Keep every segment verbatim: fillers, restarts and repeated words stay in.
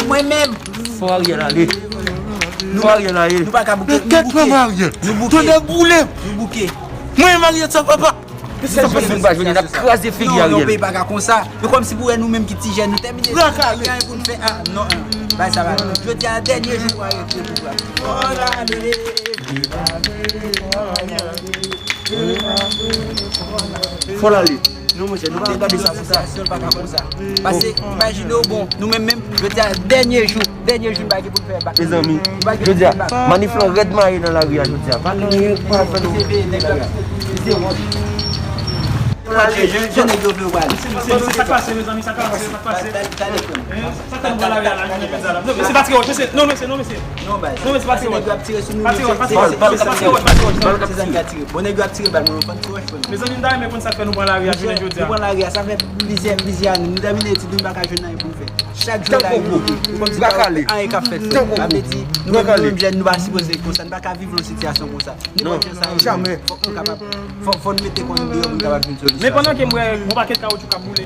Mwen menm. Fò Ariel ale. Fò Ariel ale. Nou pa ka bouke. Kèt manman Ariel. Nou bouke. Tonnè boule. Nou bouke. Mwen Ariel sa papa. Sa fè moun pa jwenn n ap kraze figi Ariel. Non, non, peyi pa ka konsa. E kòmsi pou wè nou menm ki ti jèn nou tèmine. Bra kale. Gen anyen pou n fè. Ah, non. Bay sa va. Jodi a dènye jou pou Ariel kite pouvwa. Fò l ale. Non, monchè, nou pa gade sa pou sa. Sitiyasyon pa ka konsa. Pase, imajine w, bon, nou menm menm, jodi a dènye jou, dènye jou, nou pa gen pou n fè bak. Mezanmi, jodi a, manif lan rèd maye nan lari a jodi a. Pa gen anyen pou al fè nou. Fò l ale. Jan nèg yo vle w ale. Sa k pase, mezanmi, sa k pase, sa k pase? Sa k pase? Sa k pase? Non, mesye, non, mesye, non, mesye. Non, baz. Non, mesye, pa tire wòch. Pa tire wòch, pa tire wòch. Pa tire wòch, pa tire wòch. Se zam k ap tire. Bon, nèg yo ap tire bal, mwen, yo pa tire wòch, frè m. Mezanmi, m ta renmen konn sa k fè nou pran lari a jounen jodi a. Nou pran lari a, sa fè plizyè, plizyè ane. Nou tèmine etid nou, nou pa ka jwenn anyen pou n fè. Chak jou lari nou ye. Kòmsi pa anyen k ap fèt, frè m. Sa vle di, nou menm, nou menm jèn, nou pa sipoze konsa. Nou pa ka viv nan sitiyasyon konsa. Nenpòt jan sa ye, fòk nou kapab, fò, fò nou mete kò nou deyò pou nou kapab jwenn solisyon. Men pandan ke m wè yon pakèt kawoutchou k ap boule.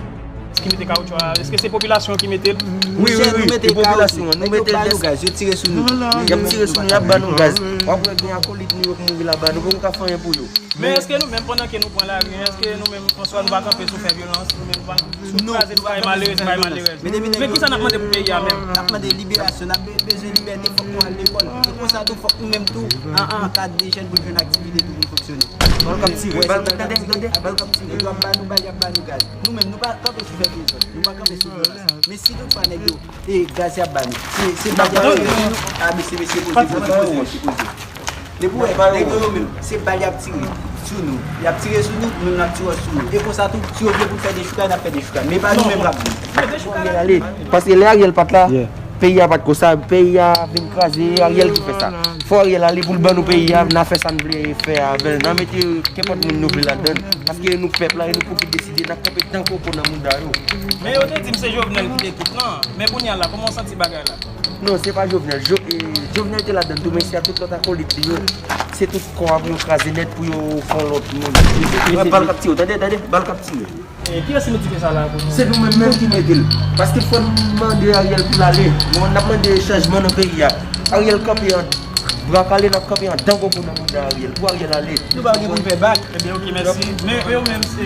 Ki mete kawoutchou a? Èske se popilasyon ki mete l? Wi, wi, wi, se popilasyon an. Nou mete l, nèg yo ba nou gaz, yo tire sou nou. Y ap tire sou nou, y ap ba nou gaz. W ap wè gen akolit nou yo k mouri laba, nou poko ka fè anyen pou yo. Men èske nou menm, pandan ke nou pran lari, èske nou menm, François, nou pa kanpe sou fè vyolans, nou menm, nou pa sou kraze ti bagay malerèz, ti bagay malerèz? Men kisa n ap mande pou peyi a menm? N ap mande liberasyon, n ap be-, bezwen libète, fòk nou al lekòl. E konsa tou, fòk nou menm tou, an, an, ankadre jèn pou l jwenn aktivite tou pou l fonksyone. Bal k ap tire, bal, tande, tande, bal k ap tire. Yo ap ba nou bal, y ap ba nou gaz. Nou menm, nou pa kanpe sou fè dezòd, nou pa kanpe sou vyolans. Men si toutfwa nèg yo, e gaz y ap ba nou, se, se bal y ap tire sou nou. A, mesye, mesye, poze, poze, poze, mesye, poze. Depi w wè, nèg yo, yo menm, se bal y ap tire sou nou. Y ap tire sou nou, nou menm n ap tire sou yo. E konsa tou, si yo vle pou n fè dechouka, n ap fè dechouka. Men pa nou menm k ap vin. Ariel ale. Paske lè Ariel pa t la, peyi a pa t konsa. Peyi a vin kraze, Ariel ki fè sa. Fò Ariel ale pou l ban nou peyi a, n a fè sa n vle fè avè l. N a mete kenpòt moun nou vle ladan l. Paske nou pèp la, e nou pou ki deside, n ap kanpe tankou pou nan mouda yo. Men yo te di m se Jovenel ki te kit lan. Men kounye a la, kòman w santi bagay la? Non, se pa Jovenel. Jo-, e, Jovenel te ladann tou, men se a tout lòt akolit li yo. Se tout kò a pou yo kraze nèt, pou yo fè yon lòt moun. Bal k ap tire, tande, tande, bal k ap tire. E, kiyès ki mete sa la pou nou? Se nou menm menm ki mete l. Paske fò n mande Ariel pou l ale. Bon, n ap mande chanjman nan peyi a. Ariel kanpe an bra kale, n ap kanpe an dangogo nan mouda Ariel. Pou Ariel ale. Nou pa gen pou n fè bak. Ebyen, oke, mèsi. Men yo menm, se,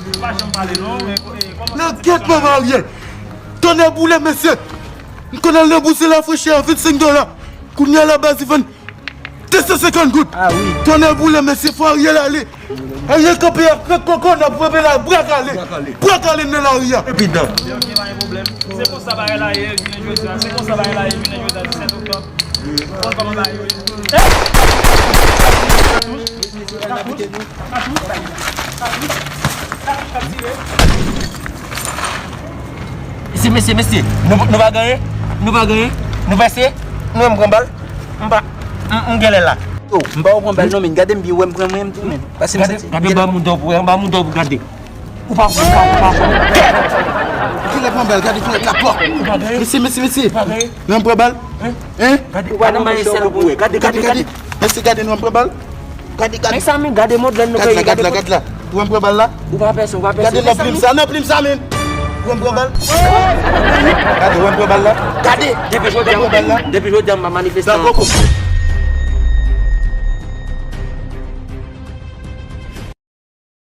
yo pa janm pale, non. Men, e, kòman... Nan gèt manman Ariel. Tonnè boule, mesye. M konn al nan bous e lafrechè a vennsenk dola. Kounye a la baz li vann de san senkant goud. Ah wi. Tonnè boule, mesye, fò Ariel ale. Ariel kanpe ak kòk koko, n ap frape la, bra kale. Bra kale. Bra kale nan lari a. Epi dan. Ok, pa gen pwoblèm. Se konsa bagay la ye, jounen jodi a. Se konsa bagay la ye, jounen jodi a, disèt oktòb. Bon, kòman bagay yo ye? Mesye, mesye, mesye, nou, nou pa genyen, nou pa genyen, nou pèse, nou menm pran bal, m pa, m, m genlè la. Yo, m pa wè w pran bal non, men gade m byen, wè m pran mwen menm tou, men. Pase m santi. Gade, gade, ba mouda w pou, ba mouda w pou gade. Ou pa pran bal, ou pa pran. Kilè pran bal, gade kilè kapò. Mesye, mesye, mesye. Nou pran bal? Hein? Gade, gade, gade, gade. Mesye, gade, nou pran bal? Gade, gade. Mezanmi, gade modèl nou peyi, gade la, gade la. Ou wè m pran bal la? Ou pa pèse, ou pa pèse. Gade nan plim sa, nan plim sa, men. Ou wè m pran bal? Gade, ou wè m pran bal la? Gade. Depi jodi a, depi jodi a, m pa manifestan ankò.